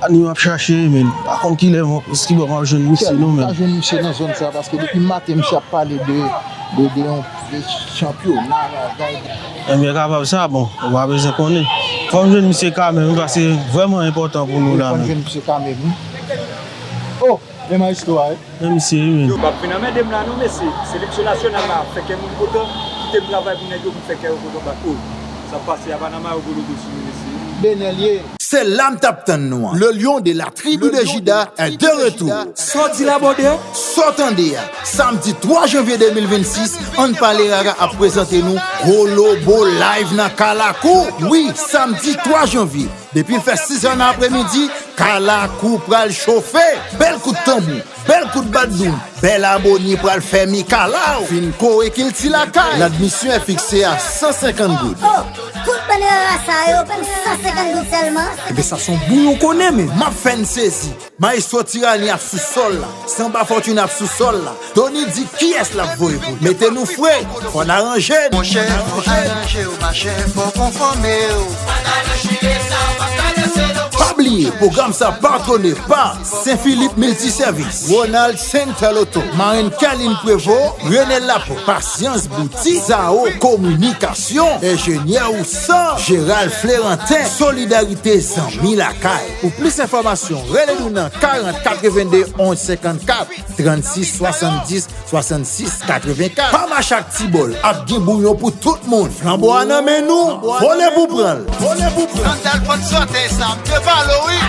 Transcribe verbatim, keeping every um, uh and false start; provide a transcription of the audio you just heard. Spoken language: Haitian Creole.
Ani m ap chache, men pa konn kilè, bon, eski bon, m ap jwenn misye non, men. Pa jwenn misye nan zòn sa, paske depi maten misye ap pale de, de, de yon de chanpyona, bagay. Ebyen, kapab sa, bon, ou pa bezwen konnen. Fò m jwenn misye kanmenm, wi, paske vrèman enpòtan pou nou la, men. Fò m jwenn misye kanmenm, wi. Oh, men maestro a, wi. Men misye, wi, men. Yo, pa vin anmède m la, non, mesye. Seleksyon nasyonal la ap fè kè moun kontan. Kite m travay pou nèg yo, pou m fè kè yo kontan bak. Oh, sa ap pase a, Panama yo gologo sou nou, mesye. Benèl ye. Se la m t ap tann nou an. Le Lion de la Tribu de Juda est de retour. Sa w di la, brother? Sa w tande a? Samdi twa janvye de mil vennsis, Ann Pale Rara ap prezante nou Kolobo Live nan Kalakou. Wi, samdi twa janvye, depi l fè sis è nan apremidi, Kalakou pral chofe. Bèl kout tanbou, bèl kout batdoum, bèl amoni pral fè mikalaw. Fin kore kilti lakay. L'admission est fixée à cent cinquante goud. Oh, tout bann rara sa yo, pou san senkant goud sèlman. Ebyen, sa se yon bouyon konnen, men. M ap fè n sezi. Maestro Tirani ap sou sòl la. Sanba Fortune ap sou sòl la. Tony di kiyès l ap voye pou l. Mete nou fre. Fò n aranje n. Monchè, fò aranje w, machè, fò konfòme w. Pa bliye, pwogram sa patwone pa Sen Filip Miltisèvis, Ronald Center Lotto, Marenn Kerline Prevo, Renel Lapo, Pasyans Bouti, Zao Kominikasyon, Enjenyè Ousan, Gérald Fleranten, Solidarite Zanmi Lakay. Pou plis enfòmasyon, rele nou nan karant katrevenn de onz senkannkat, trannsis swasanndis, swasannsis katrevenkat. Pa mache ak ti bòl, ap gen bouyon pou tout moun. Flanbo a nan men nou, vole pou pran l. Vole pou pran l. Sandal fann sote sa, m te pale w wi.